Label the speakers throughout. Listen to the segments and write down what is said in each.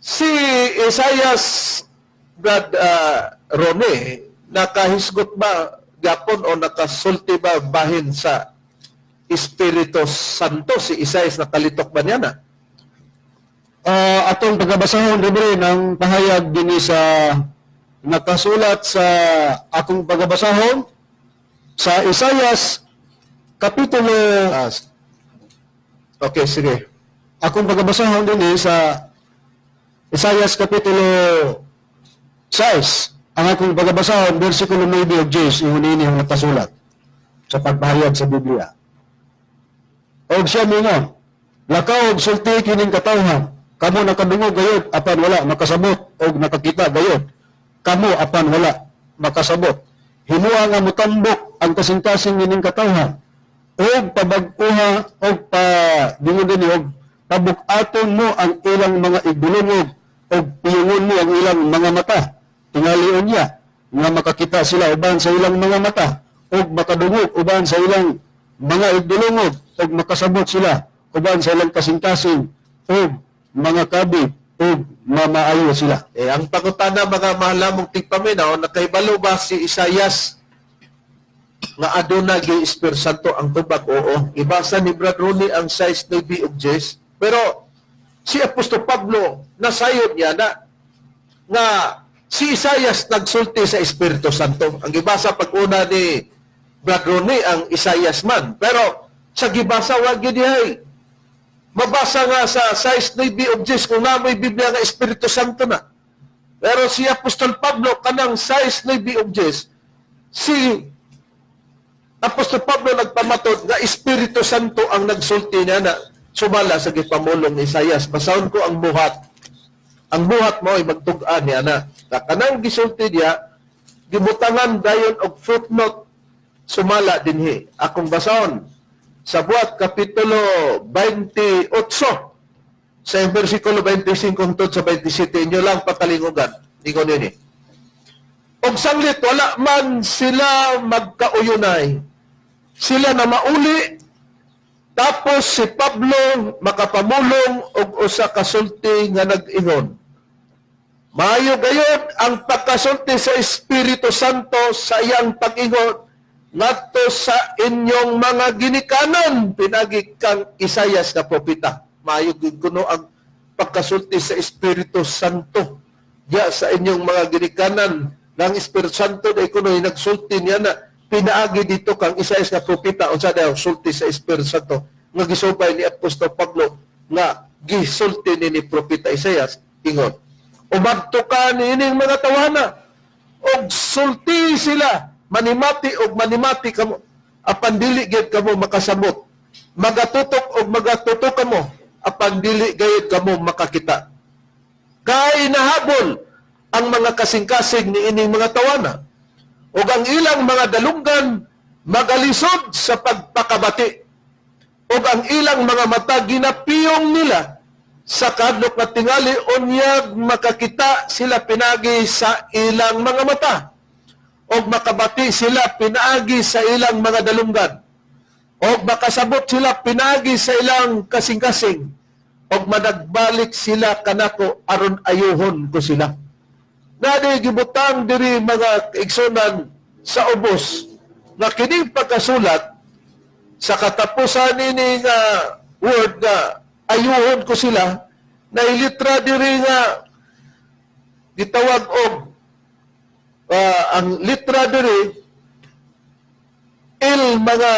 Speaker 1: Si Isaias, Brad Rone, nakahisgot ba gapon o nakasulti ba bahin sa Espiritu Santo? Si Isaias, nakalitok ba niya na?
Speaker 2: Atong pagkabasahon, Reverend, ang pahayag dinhi sa nakasulat sa akong pagkabasahon sa Isayas kapitulo
Speaker 1: Okay, sige.
Speaker 2: Akong pagkabasahon dinhi sa Isayas kapitulo 6, ang akong pagkabasahon versikulo 9 ug 10. Ingon ini ang nakasulat sa pagpahayag sa Biblia. Og siya mingon, "Lakaw og sulti kining katawhan, kamo nakadungog gayod apan wala makasabot og nakakita gayod kamo apan wala makasabot. Himua nga mutambok ang kasing-kasing nining katawhan og pabag-uha og pa dingon dinhi og pabuk-aton mo ang ilang mga igdulungog og piyungon mo ang ilang mga mata. Tingali unya nga makakita sila uban sa ilang mga mata og makadungog uban sa ilang mga igdulungog og makasabot sila uban sa ilang kasing-kasing og mga kabig og mamaayo sila."
Speaker 1: Eh, ang pangutana, mga mahal namong tigpaminaw, nakahibalo ba si Isayas nga aduna gyud Espiritu Santo? Ang tubag, oo. Ibasa ni Brad Ronnie ang 6:9 ug 10. Pero si Apostol Pablo, nasayod niya na nga si Isayas nagsulti sa Espiritu Santo. Ang gibasa pag-una ni Brad Ronnie ang Isayas man. Pero sa gibasa, wa gyud dihay mabasa nga sa 6:9 ug 10 kung namoy Biblia nga Espiritu Santo na. Pero si Apostol Pablo, kanang 6:9 ug 10, si Apostol Pablo nagpamatod nga Espiritu Santo ang nagsulti niya na sumala sa gipamulong ni Isayas. Basahon ko ang buhat. Ang buhat mo ay magtug-an niya na. Na kanang gisulti niya, gibutangan dayon og footnote sumala dinhi. Akong basahon sa Buhat kapitulo 28 sa versikulo 25 hangtod sa 27, inyo lang pakalingugan. Ingon nini. "Og sanglit wala man sila magkauyunay, sila na mauli, tapos si Pablo makapamulong og usa ka sulti nga nag-ingon, 'Maayo gayod ang pagkasulti sa Espiritu Santo sa iyang pag-ingon ngadto sa inyong mga ginikanan pinagi kang Isayas nga propeta.'" Maayo gyud kuno ang pagkasulti sa Espiritu Santo diya sa inyong mga ginikanan ng Espiritu Santo dai kuno nagsulti niya na pinaagi dito kang Isayas nga propeta. Unsa daw sulti sa Espiritu Santo nga gisubay ni Apostol Pablo nga gisulti ni propeta Isayas? Ingon, "Umadto ka niining mga tawana og sulti sila, manimati og manimati kamo apan dili gyud kamo makasabot, magatutok og magatutok kamo apan dili gayud kamo makakita. Kay nahabol ang mga kasing-kasing ni ining mga tawana ug ang ilang mga dalunggan magalisod sa pagpakabati ug ang ilang mga mata ginapiyong nila sa kadlok nga tingali unyag makakita sila pinagi sa ilang mga mata ug makabati sila pinaagi sa ilang mga dalunggan ug makasabot sila pinaagi sa ilang kasing-kasing ug managbalik sila kanako aron ayuhon ko sila." Nadi gibutang diri, mga igsunan, sa ubos nga kining pagkasulat sa katapusan nini nga word nga "ayuhon ko sila", na ilitra diri nga gitawag og ang litra diri il, mga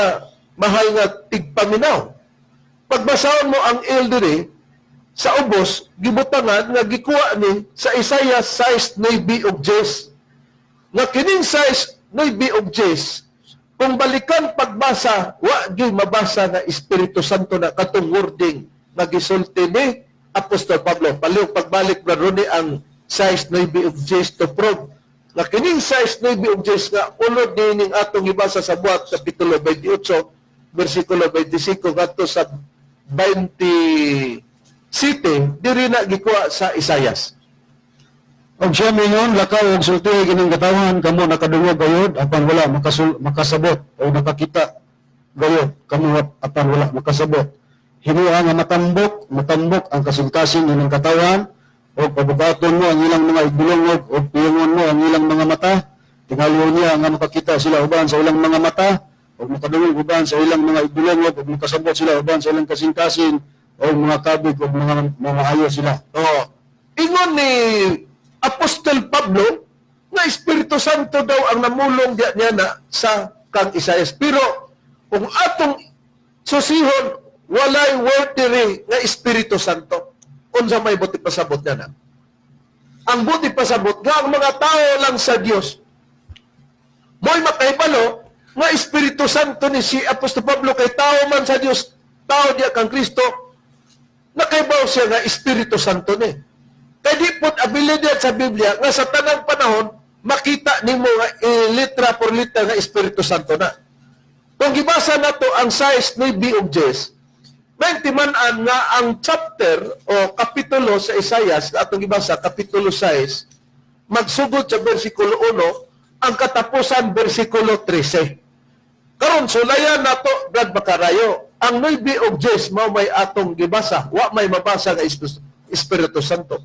Speaker 1: mahal nga tigpaminaw. Pagbasahon mo ang il diri sa ubos, gibutangan nga gikuha ni sa Isaiah 6:9 ug 10. Nga kining 6:9 ug 10, kung balikan pagbasa, wa gyud mabasa nga Espiritu Santo na katong wording nga gisulti ni Apostol Pablo. Palihog pagbalik, Brother Ronnie, ang 6:9 ug 10 to prove nga kining 6:9 ug 10 nga ulod niining atong gibasa sa Buhat kapitulo 28 versikulo 25 ngadto sa 27, diri na gikuha sa Isayas.
Speaker 2: Og siya mingon, "Lakaw og sultihi kining katawhan, kamo nakadungog gayod apan wala makasabot o nakakita gayod kamo apan wala makasabot. Himuha nga matambok, matambok ang kasing-kasing ining katawhan." Og pabugaton mo ang ilang mga igdulongog og piyungon mo ang ilang mga mata. Tingalwo niya nga makakita sila uban sa ilang mga mata og makadungog uban sa ilang mga igdulongog og makasabot sila uban sa ilang kasing-kasing og mga kabig og mga ayo sila.
Speaker 1: Oh, ingon ni Apostol Pablo nga Espiritu Santo daw ang namulong diya niya na sa kang Isaias. Pero kung atong susihon, walay word diri nga Espiritu Santo. Unsa may buti pasabot niya na? Ang buti pasabot nga ang mga tao lang sa Dios mo'y makahibalo nga Espiritu Santo ni si Apostol Pablo kay tao man sa Dios, tao diya kang Kristo, nakaibaw siya nga Espiritu Santo ni. Kay di pod abilidad sa Biblia nga sa tanang panahon makita nimo nga litra por litra nga Espiritu Santo na. Kung gibasa nato ang 6, 9 ug 10, may timan-an nga ang chapter o kapitulo sa Isaias na atong gibasa, kapitulo 6, magsugod sa versikulo 1, ang katapusan versikulo 13. Karon sulayan nato, Brad Macarayo, ang 9 ug 10 mao may atong gibasa, wa may mabasa nga Espiritu Santo.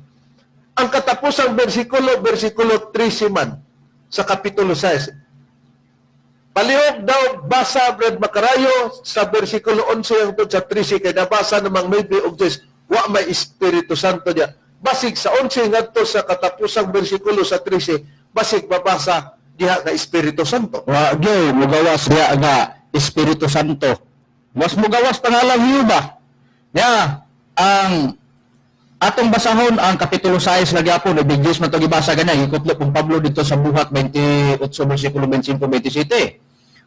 Speaker 1: Ang katapusang bersikulo, bersikulo 13 man sa kapitulo 6. Palihog daw basa, Brad Macarayo, sa bersikulo 11 hangtod sa 13 kay nabasa namang 9 ug 10, wa may Espiritu Santo diya. Basig sa 11 ngadto sa katapusang bersikulo sa 13, basig mabasa diha nga Espiritu Santo.
Speaker 3: Wa gyud mugawas diha nga Espiritu Santo. Mas mugawas pangalang Hiuba. Nya ang atong basahon ang kapitulo 6 na gyapon, ibig man to gibasa ganyan, gikutlo kung Pablo dito sa Buhat 28 bersikulo 25 27.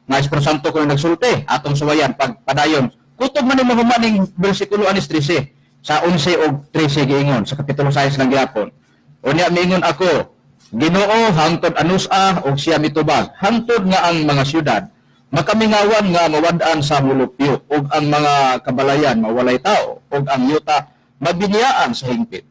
Speaker 3: Nga Espiritu Santo kuno nagsulti, atong suwayan pagpadayon. Kutob man nimo human ning bersikulo anis 13 sa 11 og 13 giingon sa kapitulo 6 lang gyapon. Unya miingon ako, "Ginoo, hangtod anusa?" Og siya mitubag, "Hangtod nga ang mga syudad makamingawan nga mawad-an sa mulupyo ug ang mga kabalayan mawalay tao ug ang yuta mabiniyaan sa hingpit."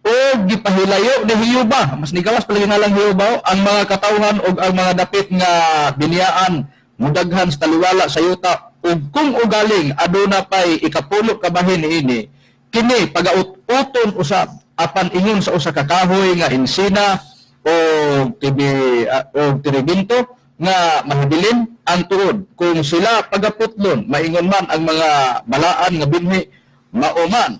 Speaker 3: Og gipahilayo ni Hiyuba, mas nigawas palagi nga lang Hiyuba, ang mga katawhan ug ang mga dapit nga biniyaan mudaghan sa taliwala sa yuta, ug kung ugaling aduna pay ikapulo ka bahin niini, kini pagaut-uton usab, apan ingon sa usa ka kahoy nga ensina o tibi o terebinto nga mahibilin ang tuod kung sila pagaputlon. Maingon man ang mga balaan nga binhi, mauman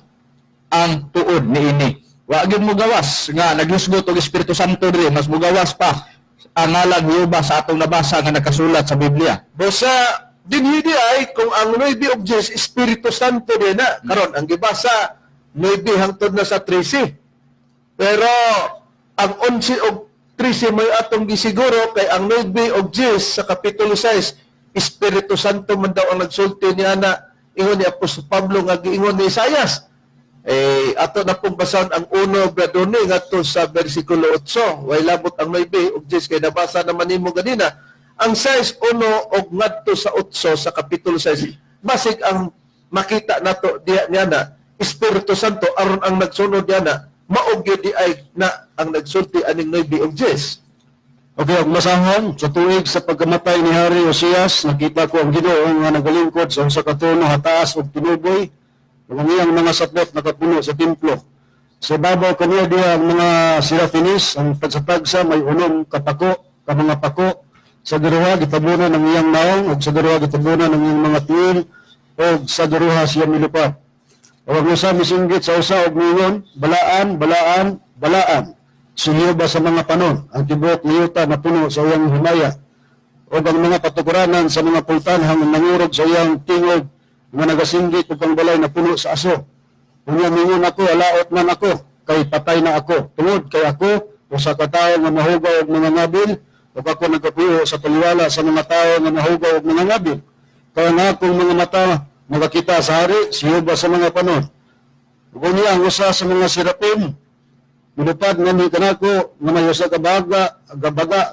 Speaker 3: ang tuod niini. Wa gyud mo gawas nga naghusgot og Espiritu Santo diri, mas mugawas pa ang ngalan Jehova sa atong nabasa nga nakasulat sa Biblia.
Speaker 1: Bosa dinhi di ay kung ang 9 og 10 Espiritu Santo din na karon ang gibasa 9 hangtod na sa 13. Pero ang 11 og 13 may atong gisiguro kay ang 9 og 10 sa kapitulo 6, Espiritu Santo man daw ang nagsulti niya na ingon ni Apostol Pablo nga giingon ni Isaias. Eh, ato na pong basahon ang 1, Bradone, ngadto sa versikulo 8. Way labot ang 9 og 10 kay nabasa naman nimo ganina. Ang 6:1 og ngadto sa 8 sa kapitulo 6. Basig ang makita nato diha niya na Espiritu Santo aron ang nagsunod niya na mao gyud di ay na ang nagsulti aning 9 og 10.
Speaker 2: Okay, ang masahon, sa tuig sa pagkamatay ni Hari Osias, nakita ko ang Ginoo nga nagalingkod sa usa ka trono hataas og tinuboy, ug ang iyang mga sapot nakapuno sa templo. Sa babaw kaniya diha ang mga serafinis, ang tagsa-tagsa may unom ka pako, ka mga pako. Sa duruha gitabunan ang iyang naong, ug sa duruha gitabunan ang iyang mga tiil, ug sa duruha siya milupat. Ug ang usa misinggit sa usa og miingon, "Balaan, balaan, balaan si Jehova sa mga panon, ang tibuok nga yuta napuno sa iyang himaya." Ug ang mga patukuranan sa mga pultanhang nangurog sa iyang tingog nga nagasinggit ug ang balay napuno sa aso. Unya mingon ako, "Alaot man ako, kay patay na ako. Tungod kay ako usa ka tawo nga mahugaw og mga ngabil, ug ako nagapuyo sa taliwala sa mga tawo nga mahugaw og mga ngabil. Kaya nga akong mga mata nakakita sa hari, si Jehova sa mga panon." Ug unya ang usa sa mga serapim milupad nganhi kanako nga may usa ka baga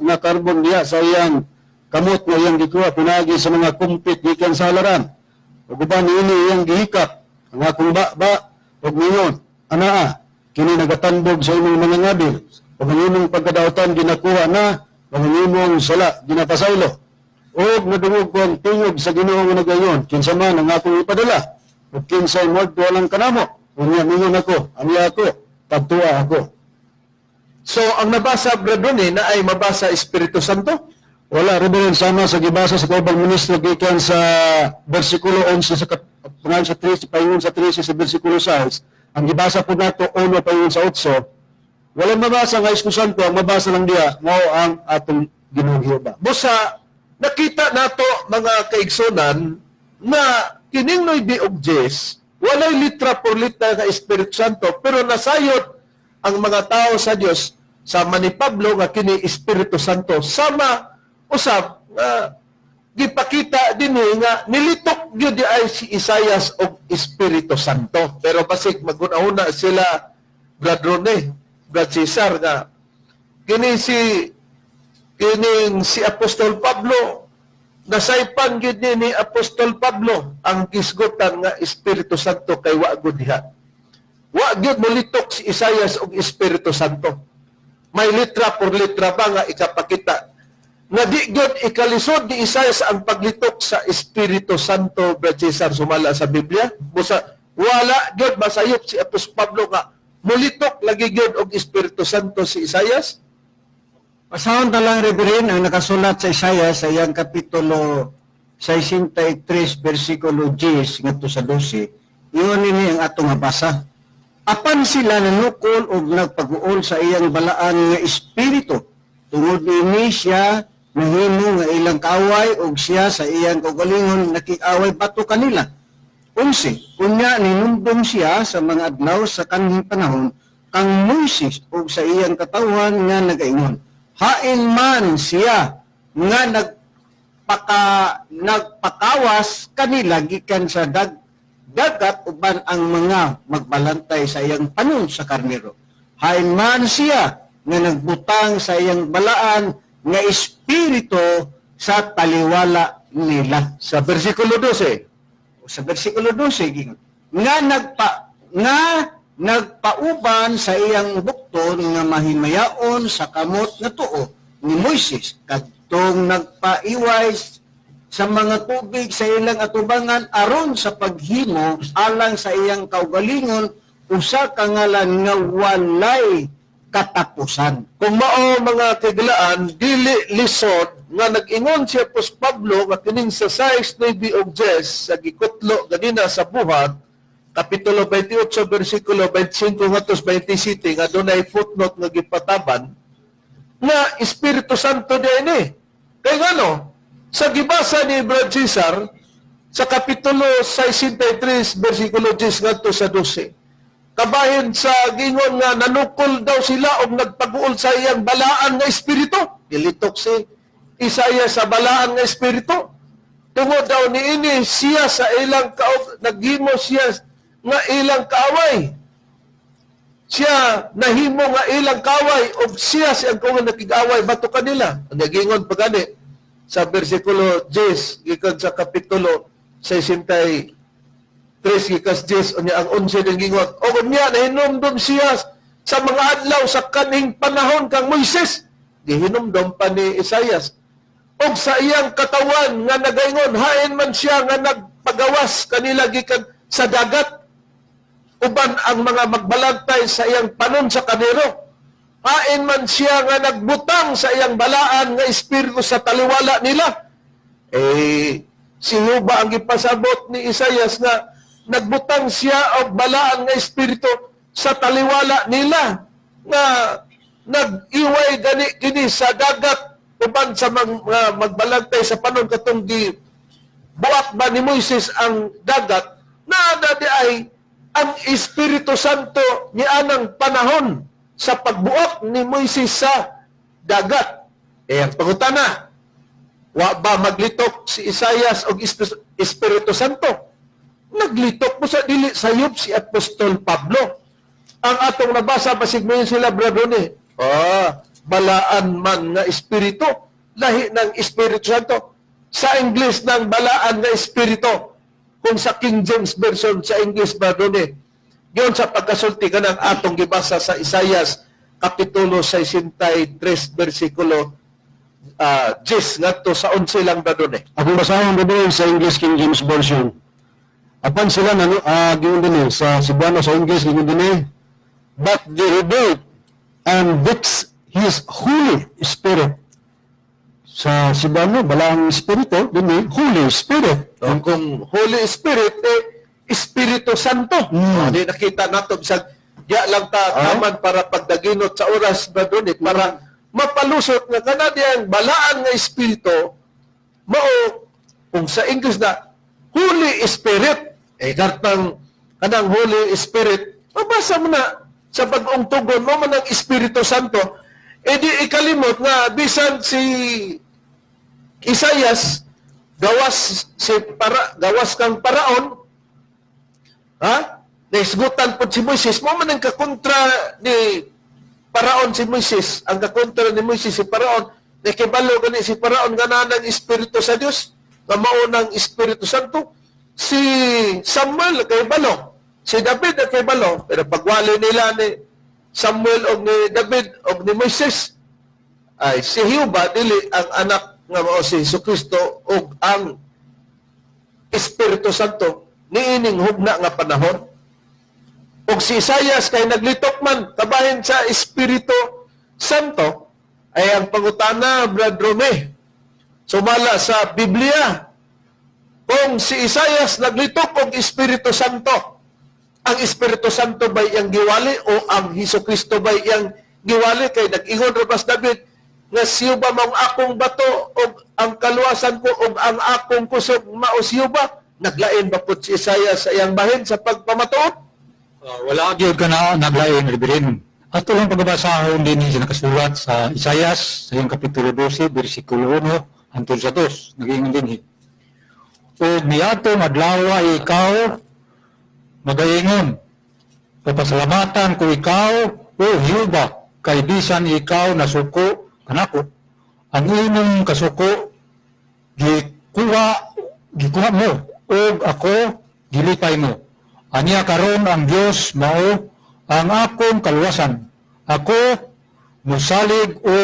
Speaker 2: nga karbon diha sa iyang kamot nga iyang gikuha pinaagi sa mga kumpit gikan sa halaran. Ug uban niini iyang gihikap ang akong baba ug ningon, "Anaa, kini nagatandog sa imong mga ngabil ug ang imong pagkadautan ginakuha na ug ang imong sala ginapasaylo." Ug nadungog ko ang tingog sa Ginoo nga nagaingon, "Kinsa man ang akong ipadala ug kinsay moadto alang kanamo?" Unya mingon ako, "Ania ako." Kadtua ako.
Speaker 1: So ang nabasa, Brad Ronnie, na ay mabasa Espiritu Santo?
Speaker 2: Wala, Reverend, sama sa gibasa sa kaubang ministro gikan sa versikulo 11 sa pangayon sa 13, paingon sa 13 sa versikulo 6, ang gibasa po nato 1 paingon sa 8, wala mabasa nga Espiritu Santo, ang mabasa lang diya, mao ang atong Ginoong Jehova.
Speaker 1: Busa nakita nato, mga kaigsunan, na kining 9 og 10 walay litra por litra nga Espiritu Santo, pero nasayod ang mga tao sa Dios sama ni Pablo nga kini Espiritu Santo, sama usab nga gipakita dinhi nga nilitok gyud di ay si Isayas og Espiritu Santo. Pero basig magunahuna sila, Brad Rone, Brad Cesar, nga kini si kining si Apostol Pablo, nasaypan gyud ni Apostol Pablo ang gisgutan nga Espiritu Santo kay wa gud diha. Wa gyud molitok si Isayas og Espiritu Santo. May litra por litra ba nga ikapakita nga di gyud ikalisod ni Isayas ang paglitok sa Espiritu Santo, Brad Cesar, sumala sa Biblia? Busa wala gyud masayop si Apostol Pablo nga molitok lagi gyud og Espiritu Santo si Isayas.
Speaker 4: Basahon ta lang, Reverend, ang nakasulat sa Isaiah sa iyang kapitulo 63, versikulo 10 ngadto sa 12. Iyon ini ang atong mabasa. Apan sila nanukol og nagpaguol sa iyang balaan nga espiritu. Tungod niini siya nahimo nga ilang kaaway og siya sa iyang kaugalingon nakig-away batok kanila. 11. Unya ninumdum siya sa mga adlaw sa kanhing panahon kang Moises ug sa iyang katawhan nga nagaingon. Hain man siya nga nagpakawas kanila gikan sa dagat uban ang mga magbalantay sa iyang panon sa karnero. Hain man siya nga nagbutang sa iyang balaan nga espiritu sa taliwala nila.
Speaker 1: Sa versikulo 12.
Speaker 4: Sa versikulo 12 gingon nga nagpauban sa iyang bukton nga mahimayaon sa kamot nga tuo ni Moises kadtong nagpaiway sa mga tubig sa ilang atubangan aron sa paghimo alang sa iyang kaugalingon usa ka ngalan nga walay katapusan.
Speaker 1: Kung mao, mga kiglaan, dili lisod nga nag-ingon si Apostol Pablo nga kining sa 6, 9 og 10 sa gikutlo ganina sa Buhat, Kapitulo 28, versikulo 25 ngadto 27, nga dunay footnote nga gipataban, nga Espiritu Santo diay. Kay ngano, sa gibasa ni Brad Cesar sa Kapitulo 63 versikulo 10 ngadto sa 12, kabahin sa gingon nga nanukol daw sila og nagpaguol sa iyang balaan nga espiritu. Gilitok si Isaiah sa balaan nga espiritu. Tungod daw niini siya sa ilang kaog naghimo siya nga ilang kaaway. Siya nahimo nga ilang kaaway og siya siyang kung nakig-away batok kanila. Ang nagingon pa gani sa versikulo 10 gikan sa Kapitulo 63 gikas 10, unya ang 11 din gingon o unya nahinumdum siya sa mga adlaw sa kanhing panahon kang Moises. Gihinumdum pa ni Isayas og sa iyang katawan nga nagaingon, hain man siya nga nagpagawas kanila gikan sa dagat uban ang mga magbalantay sa iyang panon sa karnero. Hain man siya nga nagbutang sa iyang balaan nga espiritu sa taliwala nila. Eh, si Juba ang gipasabot ni Isayas nga nagbutang siya og balaan nga espiritu sa taliwala nila nga nag-iway gani kini sa dagat uban sa mga magbalantay sa panon katong gi buak ba ni Moises ang dagat, na di ay ang Espiritu Santo ni anang panahon sa pagbuak ni Moises sa dagat. Eh, ang pangutana, wa ba maglitok si Isayas og Espiritu Santo? Naglitok mo sa dili sayop si Apostol Pablo. Ang atong nabasa, basig mo yun sila, Brother Ronnie. Ah, balaan man nga espiritu, lahi ng Espiritu Santo. Sa English ng balaan nga espiritu, kung sa King James Version sa English, Brother Ronnie, yun sa pagkasulti ka ng atong gibasa sa Isayas, Kapitulo 63, versikulo 10, ngadto sa 11 lang, Brother Ronnie.
Speaker 2: Akong basahon, Reverend, sa English King James Version. Apan sila na giingon dinhi sa Cebuano, sa English giingon dinhi. But they rebelled and vexed His Holy Spirit. Sa Cebuano, Balaang Espiritu, dini, Holy Spirit.
Speaker 1: O, kung Holy Spirit, eh, Espiritu Santo. O, di nakita nato bisag diya lang ta taman para pagdaginot sa oras ba doon eh, para mapalusot nga kana diyang balaan nga espiritu mao kung sa English na Holy Spirit, eh kartang kanang Holy Spirit mabasa mo na sa bag-ong tugon mo man ang Espiritu Santo, eh di ikalimot nga bisan si Isayas gawas si para gawas kang Paraon, ha, naisgutan po si Moises mo man ang kakontra ni Paraon si Moises. Ang kakontra ni Moises si Paraon. Nakibalo gani si Paraon nga naa ng Espiritu sa Dios, nga mao ng Espiritu Santo. Si Samuel kay balo, si David kay balo, pero pagwali nila ni Samuel og ni David og ni Moises ay si Jehova, dili ang anak nga mao si Jesucristo ug ang Espiritu Santo niining hugna nga panahon. Ug si Isayas kay naglitok man kabahin sa Espiritu Santo, ay ang pangutana, Brad Rome, sumala sa Biblia, kung si Isayas naglitok og Espiritu Santo, ang Espiritu Santo ba iyang giwali o ang Hesus Kristo ba iyang giwali? Kay nag-ingon ra si David nga siyo ba mong akong bato og ang kaluwasan ko og ang akong kusog mao siyo ba? Naglain ba pud si Isaiah sa iyang bahin sa pagpamatuod?
Speaker 5: Wala gyud ka na naglain, Reverend. Ato lang pagbabasahon din sa nakasulat sa Isayas sa iyang kapitulo 12 bersikulo 1 hangtod sa 2. Nag-ingon dinhi. "Ug niadtong adlaw ikaw magaingon, 'Papasalamatan ko ikaw, o Jehova, kay bisan ikaw nasuko kanako, ang imong kasuko gikuha mo ug ako gilipay mo. Ania karon ang Dios mao ang akong kaluwasan. Ako musalig o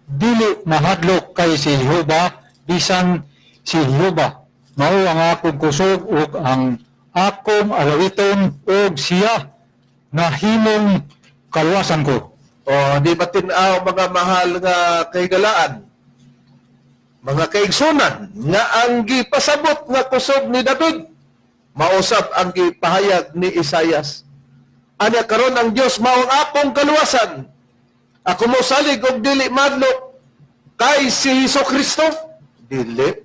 Speaker 5: dili mahadlok kay si Jehova, bisan si Jehova mao ang akong kusog ug ang akong alawiton ug siya nahimong kaluwasan ko.'"
Speaker 1: O, di ba tin-aw, mga mahal nga kahigalaan, mga kaigsunan, nga ang gipasabot nga kusog ni David, mausap ang gipahayag ni Isayas. Anya karon ang Dios mao ang akong kaluwasan. Ako mo salig og dili madlok kay si Hesus Kristo, dili.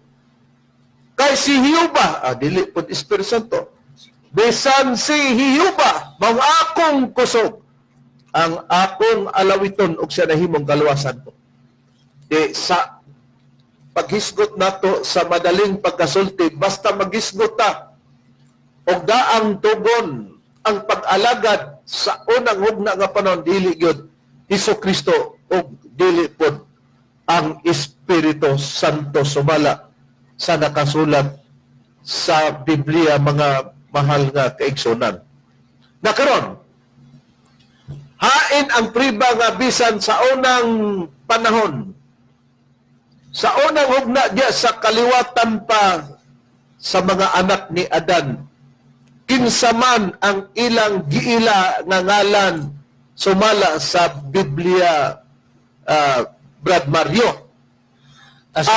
Speaker 1: Kay si Jehova, dili pud Espiritu Santo. Bisan si Jehova mao ang akong kusog, ang akong alawiton ug siya nahimong kaluwasan ko. Di sa paghisgot nato sa madaling pagkasulti, basta maghisgot ta og daang tugon ang pag-alagad sa unang hugna nga panahon, dili gyud Hesus Kristo ug dili pod ang Espiritu Santo sumala sa nakasulat sa Biblia, mga mahal nga kaigsunan. Na karon, hain ang priba nga bisan sa unang panahon, sa unang hugna diya sa kaliwatan pa sa mga anak ni Adan, kinsa man ang ilang giila nga ngalan sumala sa Biblia, Brad Mario?
Speaker 3: As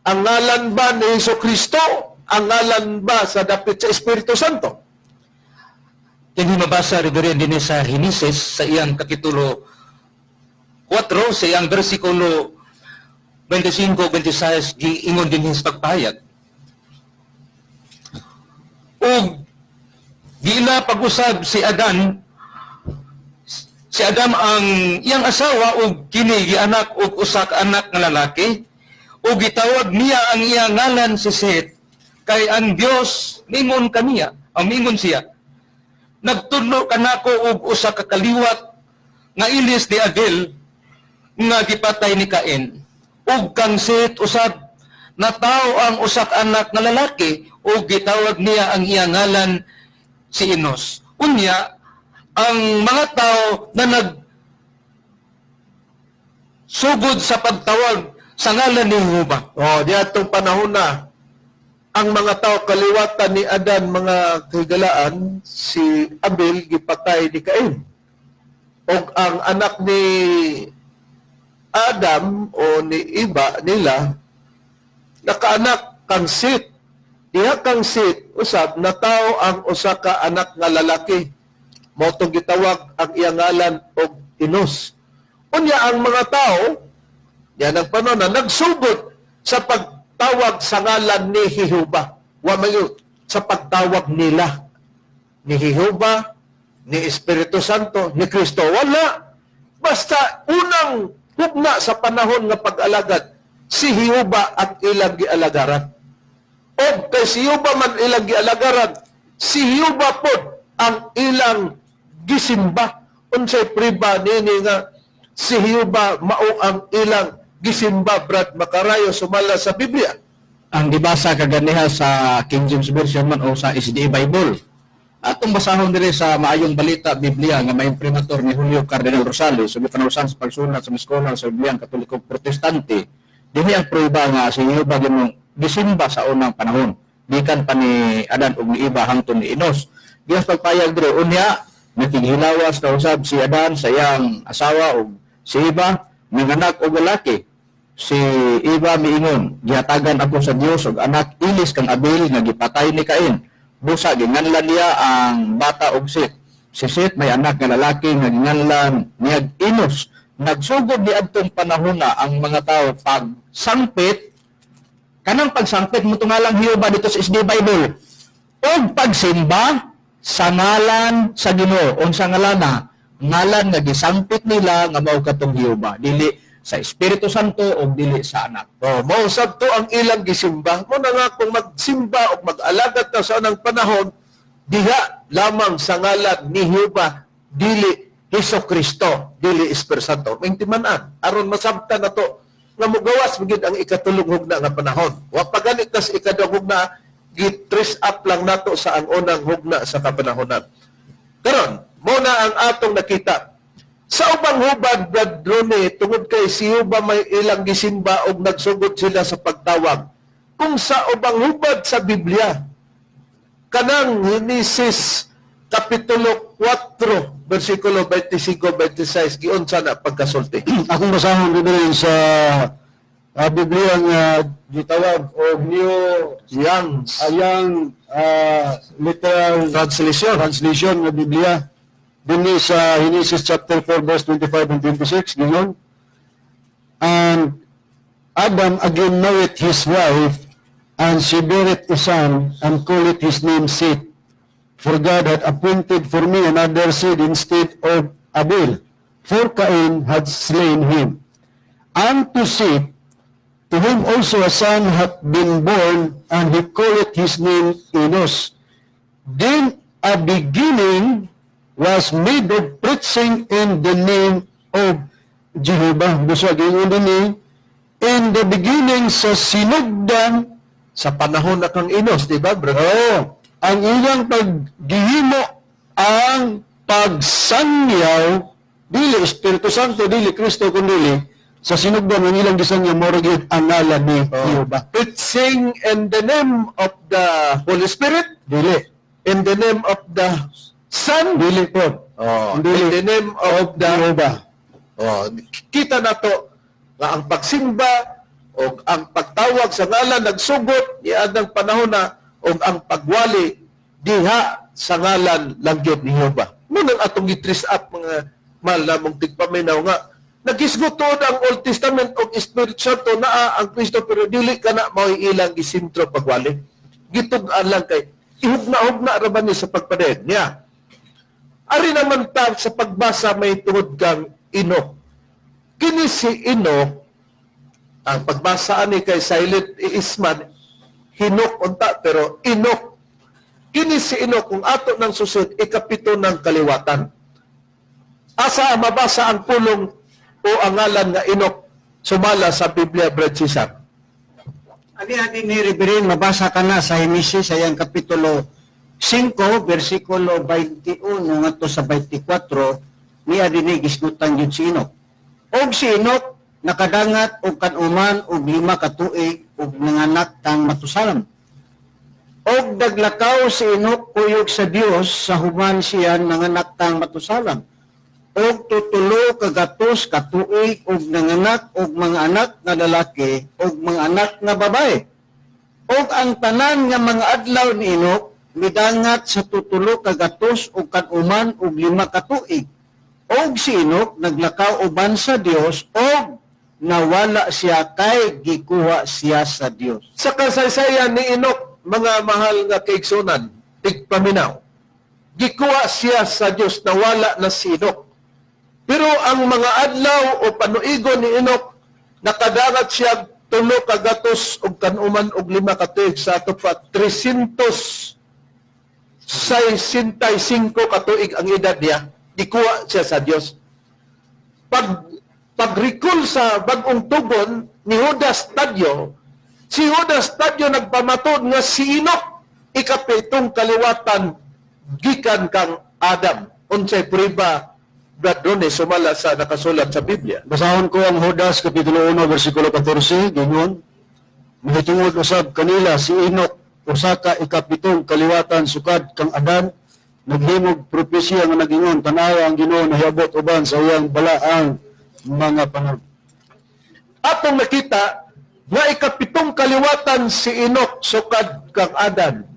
Speaker 1: Ang ngalan ba ni Hesus Kristo? Ang ngalan ba sa dapit sa Espiritu Santo?
Speaker 3: Kini mabasa, Reverend, dinhi sa Henesis sa iyang kapitulo 4 sa iyang bersikulo 25 26, giingon dinhi sa pagpahayag. "Ug giila pag-usab si Adam ang iyang asawa ug kini gianak og usa ka anak nga lalaki ug gitawag niya ang iyang ngalan si Seth kay ang Dios mingon kaniya, ang mingon siya, 'Nagtudlo kanako og usa ka kaliwat nga ilis ni Abel nga gipatay ni Cain.' Ug kang Seth usab natawo ang usa ka anak nga lalaki ug gitawag niya ang iyang ngalan si Enos. Unya ang mga tao na nag sugod sa pagtawag sa ngalan ni Jehova."
Speaker 1: Oh, diya itong panahon na. Ang mga tao kaliwatan ni Adan, mga kahigalaan, si Abel gipatay ni Cain. Og ang anak ni Adam o ni Iba nila nakaanak kang Sit. Diha kang Sit, usab natawo ang usa ka anak nga lalaki. Mao tong gitawag ang iyang ngalan og Enos. Unya ang mga tao yan ang panahon na nagsugod sa pagtawag sa ngalan ni Jehova. Wa man yun, sa pagtawag nila ni Jehova, ni Espiritu Santo, ni Kristo. Wala. Basta unang hugna sa panahon nga pag-alagad, si Jehova ang ilang gialagaran. O kay si Jehova man ilang gialagaran, si Jehova pod ang ilang gisimba. Unsay priba nini nga si Jehova mao ang ilang gisimba, Brad Makarayo, sumala sa Biblia?
Speaker 3: Ang gibasa kaganiha sa King James Version man o sa SDA Bible. Atong basahon diri sa Maayong Balita Biblia nga may imprimatur ni Julio Cardinal Rosales ug gipanawasan sa pagsulat sa mga scholar sa Bibliang Katoliko Protestante. Dinhi ang prueba nga si Jehova ginong gisimba sa unang panahon gikan pa ni Adan ug ni Eva hangtod ni Enos. Diyan sa pagpayag diri, unya nakighilawas na usab si Adan sa iyang asawa ug si Eva nanganak og lalaki. Si Eva miingon, "Gihatagan ako sa Dios og anak ilis kang Abel nga gipatay ni Cain." Busa ginganlan niya ang bata og Sit. Si Sit may anak nga lalaki nga ginganlan niyag Enos. Nagsugod niadtong panahon na ang mga tao pagsangpit, kanang pagsangpit mo ngalang Jehova dito sa SDA Bible og pagsimba sa ngalan sa Ginoo. Unsa ngalan na? Ngalan nga gisangpit nila nga mao katong Jehova, dili sa Espiritu Santo o dili sa anak.
Speaker 1: Oh, mao sab to ang ilang gisimba. Mo na nga kung magsimba o mag-alagad ta sa unang panahon, diha lamang sa ngalan ni Jehova, dili Hesus Kristo, dili Espiritu Santo. May timan-an aron masabtan na to nga mugawas magid ang ikatulong hugna nga panahon. Wa pa ganit tas ikaduhang hugna, gi-trace up lang nato sa ang unang hugna sa kapanahonan. Karon, mo na ang atong nakita. Sa ubang hubad, Brad Ronnie, tungod kay si Jehova may ilang gisimba og nagsugod sila sa pagtawag. Kung sa ubang hubad sa Biblia, kanang Genesis Kapitulo 4, versikulo 25-26, giunsa na pagkasulti?
Speaker 2: Akong basahon dito sa Biblia nga gitawag og New
Speaker 1: Young's
Speaker 2: Ayang literal
Speaker 1: Translation.
Speaker 2: Translation nga Biblia dinhi sa Genesis chapter 4 verse 25 and 26, giyon, "And Adam again knoweth his wife, and she beareth a son, and called his name Seth. For God had appointed for me another seed instead of Abel, for Cain had slain him. Unto Seth, to whom also a son hath been born, and he called his name Enos. Then a beginning was made of preaching in the name of Jehovah." Busag ingon dinhi, in the beginning sa sinugdan
Speaker 1: Sa panahon na kang Enos, di ba, brother?
Speaker 2: Oo. Ang ilang paggihimo ang pagsangyaw, dili Espiritu Santo, dili Kristo, kundi sa sinugdan ang ilang gisangyaw mao ra gyud ang ngalan ni Jehovah.
Speaker 1: Preaching in the name of the Holy Spirit,
Speaker 2: Dili.
Speaker 1: In the name of the Son,
Speaker 2: Dili po.
Speaker 1: oh,
Speaker 2: Dili.
Speaker 1: in the name of the
Speaker 2: Jehovah.
Speaker 1: Oh, kita na to nga ang pagsimba o ang pagtawag sa ngalan nagsugot niadang panahon na o ang pagwali diha sa ngalan lang gyud ni Jehova. Mo nang atong gi-trace up, mga mahal namong tigpaminaw, nga nagisgot tuod ang Old Testament og Espiritu Santo, naa ang Kristo, pero dili kana mao'y ilang gisentro pagwali. Gitug-an lang kay ihugna-hugna ra ba ni sa pagpadayag niya. Ari naman ta sa pagbasa may tungod kang Enoch. Kini si Enoch, ang pagbasa ani kay silent isman, Hinok unta, pero Enoch. Kini si Enoch, kung ato ng susod, ikapito ng kaliwatan. Asa mabasa ang pulong o ang ngalan nga Enoch sumala sa Biblia, Brad Cesar?
Speaker 4: Ani ani ni Reverend, mabasa ka na sa Henesis sa iyang kapitulo 5 versikulo 21 ngadto sa 24. Niya dinhi gisgutan gyud si Enoch. "Og si Enoch nakadangat og kanuman og 5 ka tuig ug nanganak kang Matusalem. Og naglakaw si Enoch kuyog sa Dios sa human siya nanganak kang Matusalam. Og 300 ka tuig og nanganak og mga anak nga lalaki og mga anak nga babae. Og ang tanan nga mga adlaw ni Enoch midangat sa 365 ka tuig. Og si Enoch naglakaw uban sa Dios og nawala siya kay gikuha siya sa Dios.
Speaker 1: Sa kasaysayan ni Enoch, mga mahal nga kaigsunan, tigpaminaw, gikuha siya sa Dios, nawala na si Enoch. Pero ang mga adlaw o panuigon ni Enoch, nakadangat siya 305 ka tuig, sa ato pa 365 ka tuig ang edad niya, gikuha siya sa Dios. Pag-recall sa Bagong Tugon ni Judas Tadeo, si Judas Tadeo nagpamatod nga si Enoch ikapitong kaliwatan gikan kang Adam. Unsay prueba, Brad Rone, sumala sa nakasulat sa Biblia?
Speaker 2: Basahon ko ang Judas Kapitulo 1, versikulo 14, gingon, "Mahitungod usab kanila si Enoch, usa ka ikapitong kaliwatan sukad kang Adan, naghimog propesiya nga nagingon, 'Tanawa, ang Ginoo nahiabot uban sa iyang balaang mga panon.'"
Speaker 1: Atong nakita nga ikapitong kaliwatan si Enoch sukad kang Adan.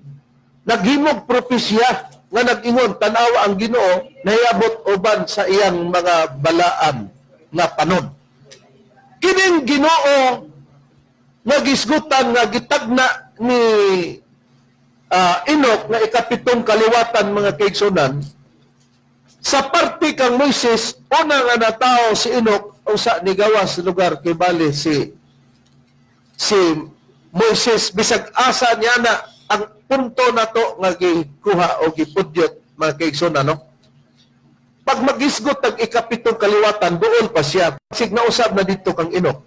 Speaker 1: Naghimog propesya nga nag-ingon, "Tanawa, ang Ginoo nahiabot uban sa iyang mga balaan nga panon." Kining Ginoo nga gisgutan nga gitagna ni Enoch nga ikapitong kaliwatan, mga kaigsunan, sa parte kang Moises, una nga natao si Enoch usa nigawas sa lugar kibali si Moises. Bisag asa niya na ang punto nato nga gikuha o gipudyot, mga kaigsunan, no? Pag magisgot ang ikapitong kaliwatan, duol pa siya. Sig nausab na dito kang Enoch.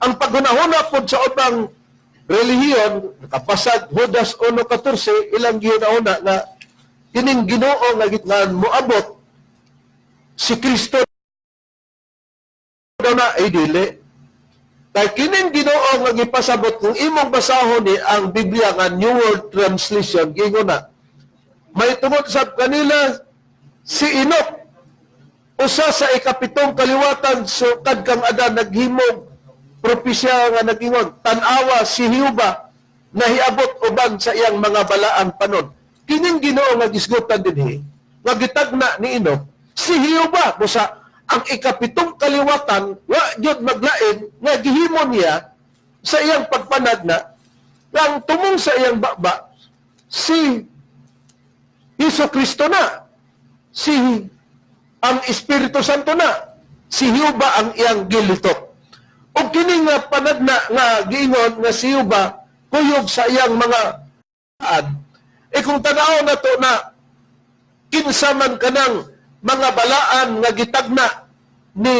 Speaker 1: Ang paghunahuna pod sa ubang relihiyon, nakapasag Judas 1:14, ilang gihunahuna nga kining Ginoo nga gitngan moabot si Kristo daw na ay dili. Kay kining Ginoo nga gipasabot, kung imong basahon ni ang Biblia nga New World Translation, giingon na, "May tungod sa kanila si Enoch, usa sa ikapitong kaliwatan sukad kang Adan, naghimog propesya nga nagingon, 'Tan-awa, si Jehova nahiabot uban sa iyang mga balaang panon.'" Kining Ginoo nga gisgutan dinhi nga gitagna ni Enoch si Jehova, busa ang ikapitong kaliwatan wa gyud maglain nga gihimo niya sa iyang pagpanagna nga ang tumong sa iyang baba si Hesus Kristo na, si ang Espiritu Santo na, si Jehova ang iyang gilitok. Ug kini nga panagna nga giingon nga si Jehova kuyog sa iyang mga ad, eh kung tanaw na to na kinsa man kanang mga balaan nga gitagna ni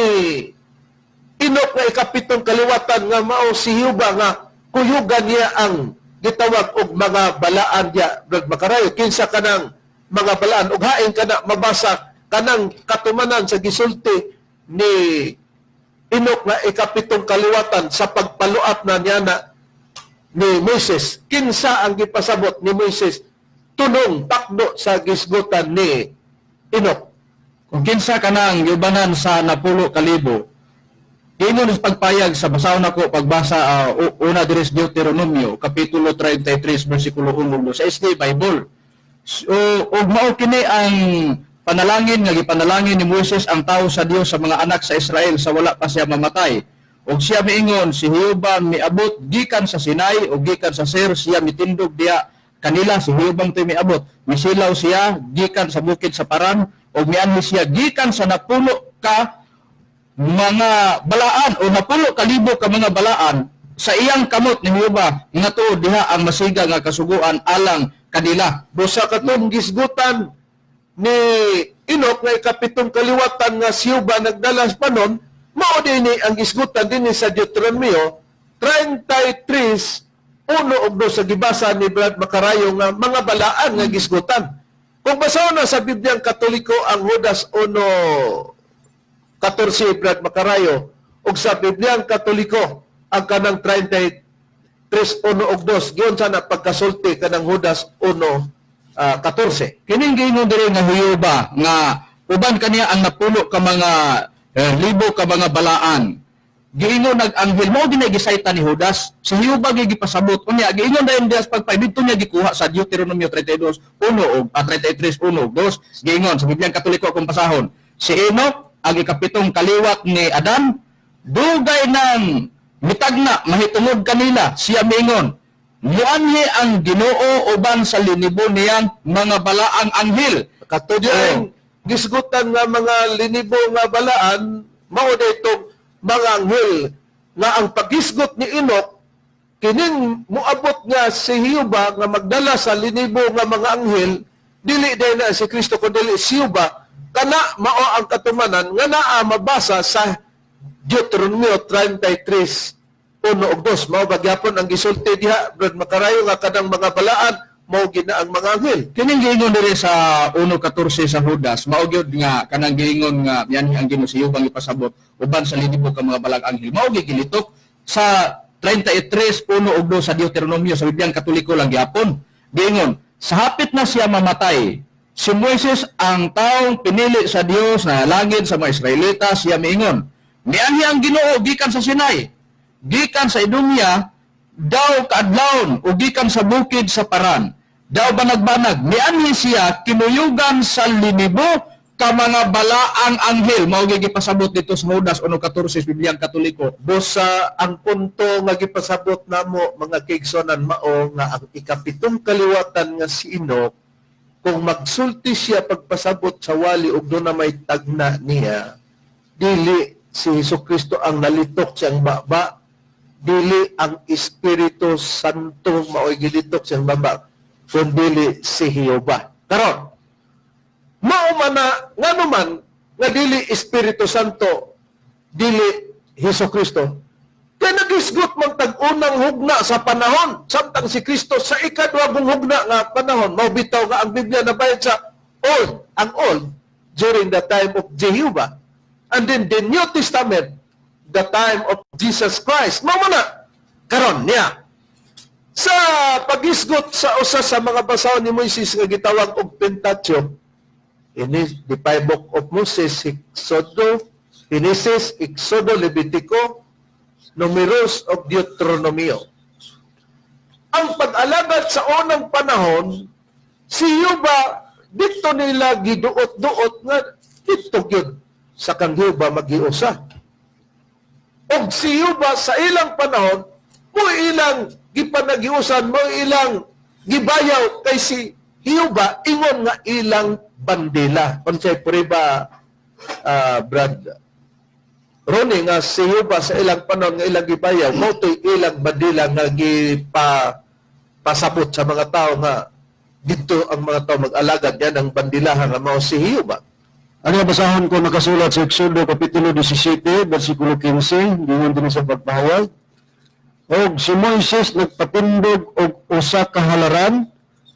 Speaker 1: Enoch nga ikapitong kaliwatan nga mao si Jehova nga kuyugan niya ang gitawag og mga balaan diya, Brad Makarayo? Kinsa kanang mga balaan ug hain kana mabasa kanang katumanan sa gisulti ni Enoch nga ikapitong kaliwatan sa pagpaluap na niya na ni Moises? Kinsa ang gipasabot ni Moises tunong takdo sa gisgutan ni Enoch?
Speaker 3: Kung kinsa kanang giubanan sa 10,000, ingon sa pagpayag sa basahon nako pagbasa, una diri sa Deuteronomio kapitulo 33 bersikulo 1 sa SDA Bible. So, ug mao kini ang panalangin nga gipanalangin ni Moises ang tao sa Dios sa mga anak sa Israel sa wala pa siya mamatay. Og siya miingon, "Si Jehova miabot gikan sa Sinai ug gikan sa Seir siya mitindog diha kanila." Si Jehova to'y miabot. Misilaw siya gikan sa bukid sa Paran ug mianhi siya gikan sa napulo ka mga balaan o 10,000 ka mga balaan sa iyang kamot ni Jehova nga tuod diha ang masiga nga kasuguan alang kanila.
Speaker 1: Busa katong gisgutan ni Enoch nga ikapitong kaliwatan nga si Jehova nagdala sa panon, mao dinhi ang gisgutan dinhi sa Deuteronomio 33:1 ug 2 sa gibasa ni Brad Macarayo nga mga balaan nga gisgutan. Kung basahon na sa Bibliang Katoliko ang Judas 1:14, Brad Macarayo, ug sa Bibliang Katoliko ang kanang 33 3:1 ug 2. Giunsa na pagkasulti kanang Judas 1:14.
Speaker 3: Kining giingon diri nga Huyuba nga uban kaniya ang napulo ka mga libo ka mga balaan. Giingon nag-anghel mo dinay gisayta ni Judas. Si Huyuba gyud gipasabot. Unya giingon dayon diha sa pagpay didto niya gikuha sa Deuteronomio 32:1 ug 33:1 ug 2. Giingon sa Bibliang Katoliko akong pasahon. Si Enoch ang ikapitong kaliwat ni Adan, dugay nang mitagna mahitungod kanila. Siya miingon, "Muanhi ang Ginoo uban sa linibo niyang mga balaang anghel."
Speaker 1: Kato diyan, gisgutan nga mga linibo nga balaan, mao itong mga anghel nga ang pagisgot ni Enoch, kining muabot nga si Hiuba nga magdala sa linibo nga mga anghel, dili day na si Kristo kun dili si Hiuba, kana mao ang katumanan nga naa mabasa sa Deuteronomio 33:1 ug 2. Mao ba gyapon ang gisulti diha, Brad Makarayo, nga kanang mga balaan mao gina ang mga anghel?
Speaker 3: Kining giingon diri sa 1:14 sa Judas, mao gyud nga kanang giingon nga yan ang Ginoo si Yubang ipasabot uban sa linibo ka mga balaang anghel. Mao gyud gilitok sa 33:1 ug 2 sa Deuteronomio sa Bibliang Katoliko lang gyapon. Giingon, sa hapit na siya mamatay, si Moises ang taong pinili sa Dios na langit sa mga Israelita, siya miingon, "Mianhi ang Ginoo gikan sa Sinai, gikan sa Idumea, daw kaadlawon, o gikan sa bukid sa Paran, daw banag-banag. Mianhi siya kinuyugan sa linibo ka mga balaang anghel." Mao gyud gipasabot dito sa Judas 1:14 Bibliang Katoliko.
Speaker 1: Busa ang punto nga gipasabot namo, mga kaigsonan, mao nga ang ikapitong kaliwatan nga si Enoch, kung magsulti siya pagpasabot sa wali ug doon na may tagna niya, dili si Hesus Kristo ang nalitok siyang baba, dili ang Espiritu Santo mao'y gilitok siyang baba, kun dili si Jehova. Karon, mao man na ngano man nga dili Espiritu Santo, dili Hesus Kristo, kay nagisgot man tag unang hugna sa panahon samtang si Kristo sa ikaduhang hugna nga panahon. Mao bitaw nga ang Biblia nabayad sa old, ang old during the time of Jehovah, and then the New Testament, the time of Jesus Christ. Mao man na karon niya sa pagisgot sa usa sa mga basahon ni Moises nga gitawag og Pentateuch, ini the five book of Moses, Exodo, Genesis, Exodo, Levitico, Numeros ug Deuteronomio. Ang pag-alagad sa unang panahon, si Yuba, dito nila giduot-duot nga dito gyud sa kang Yuba magiusa. Og si Yuba sa ilang panahon, mo ilang gipanagiusan, mo ilang gibayaw kay si Yuba ingon nga ilang bandila. Unsay prueba, Brad Ronnie, nga si Yuba sa ilang panahon nga ilang gibayaw, mao to'y ilang bandila nga gipa pasabot sa mga tao nga dito ang mga tao mag-alagad, yan ang bandilahan nga mao si Hiuba?
Speaker 2: Ano nga basahon ko nakasulat sa Exodo Kapitulo 17, versikulo 15, giingon din sa pagpahayag. Og si Moises nagpatindog og usa ka halaran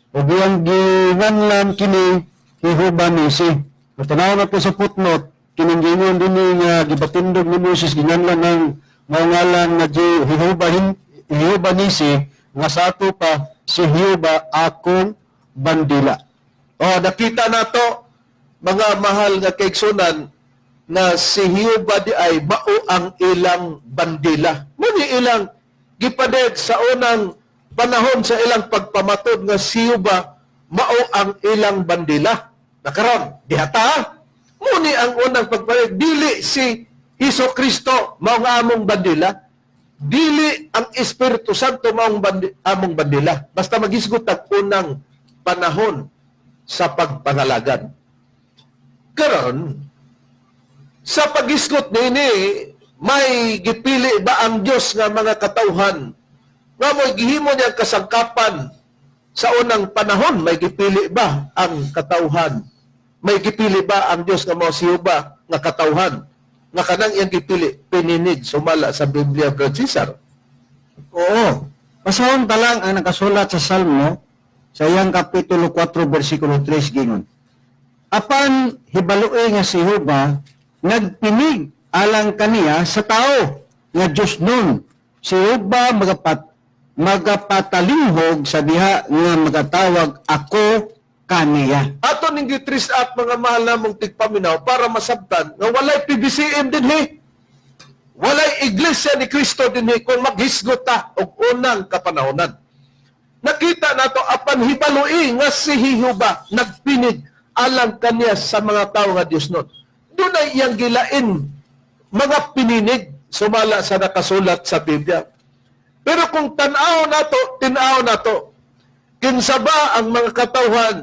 Speaker 2: ug iyang ginganlan kini Jehova Nisi. Tanaw na po sa footnote, kining giingon dinhi nga gipatindog ni Moises, ginganlan ng mao ngalan nga Jehova Nisi, nga sa ato pa si Jehova akong bandila.
Speaker 1: Oh, nakita nato, mga mahal nga kaigsunan, na si Jehova di ay mao ang ilang bandila. Muni ilang gipaded sa unang panahon sa ilang pagpamatod nga si Jehova mao ang ilang bandila. Nakaron, dihata. Muni ang unang pagpaded, dili si Hesus Kristo mao nga among bandila. Dili ang Espiritu Santo maong among bandila. Basta magisgot ang unang panahon sa pagpangalagan. Karon, sa pagisgot nini, may gipili ba ang Dios nga mga katawhan nga mo'y gihimo niya kasangkapan sa unang panahon? May gipili ba ang katawhan? May gipili ba ang Dios nga mao si Jehova nga katawhan? Nga kanang iyang gipili, pininig sumala sa Biblia, Brad Cesar?
Speaker 4: Oo. Basahon ta lang ang nakasulat sa Salmo sa iyang kapitulo 4 versikulo 3, gingon. Apan hibaloi nga si Jehova nagpinig alang kaniya sa tao nga Dios nun. Si Jehova magapat Magapatalinghog sa diha nga magatawag ako kaniya.
Speaker 1: Ato ning gitris at mga mahal namong tigpaminaw para masabtan nga walay PBCM dinhi. Walay Iglesia ni Cristo dinhi kung maghisgot ta og unang kapanahonan. Nakita nato apan hibaloi nga si Jehova nagpinig alang kaniya sa mga tawo nga Dios nun. Dunay iyang gilain mga pininig sumala sa nakasulat sa Biblia. Pero kung tan-aw nato, tin-aw nato, kinsa ba ang mga katawhan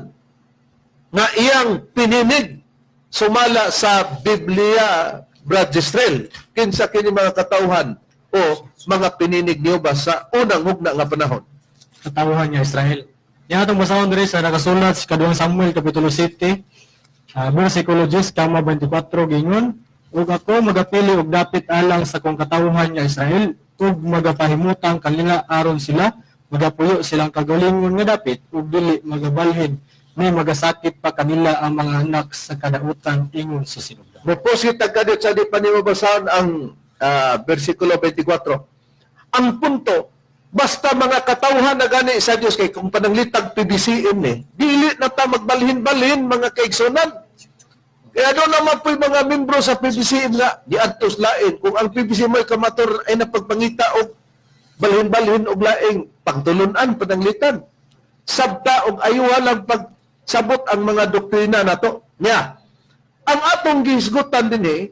Speaker 1: nga iyang pininig sumala sa Biblia, Brad Gistrel? Kinsa kini mga katawhan o mga pininig niyo ba sa unang hugna nga panahon?
Speaker 6: Katawhan nga Israel. Yan atong basahon diri sa nakasulat sa kaduhang Samuel kapitulo 7, versikulo 10 kama 24, gingon, "Ug ako magapili og dapit alang sa kong katawhan nga Israel ug magapahimutang kanila aron sila magapuyo silang kagalingon nga dapit ug dili magabalhin ni magasakit pa kanila ang mga anak sa kadautan, ingon sa sinugdan."
Speaker 1: Mupusit ang kadit sa di pa nimo basahon ang versikulo 24. Ang punto, basta mga katawhan na gani sa Dios, kay kung pananglitag PBCM ni, dili na ta magbalhin-balhin, mga kaigsunan. Kaya doon naman po'y mga membro sa PBCM nga diadtos lain. Kung ang PBCM ay kamator ay napagpangita og balhin-balhin og laing pagtulunan pananglitan. Sabta og ayuha lang pagsabot ang mga doktrina nato. Nya, ang atong gihisgutan dinhi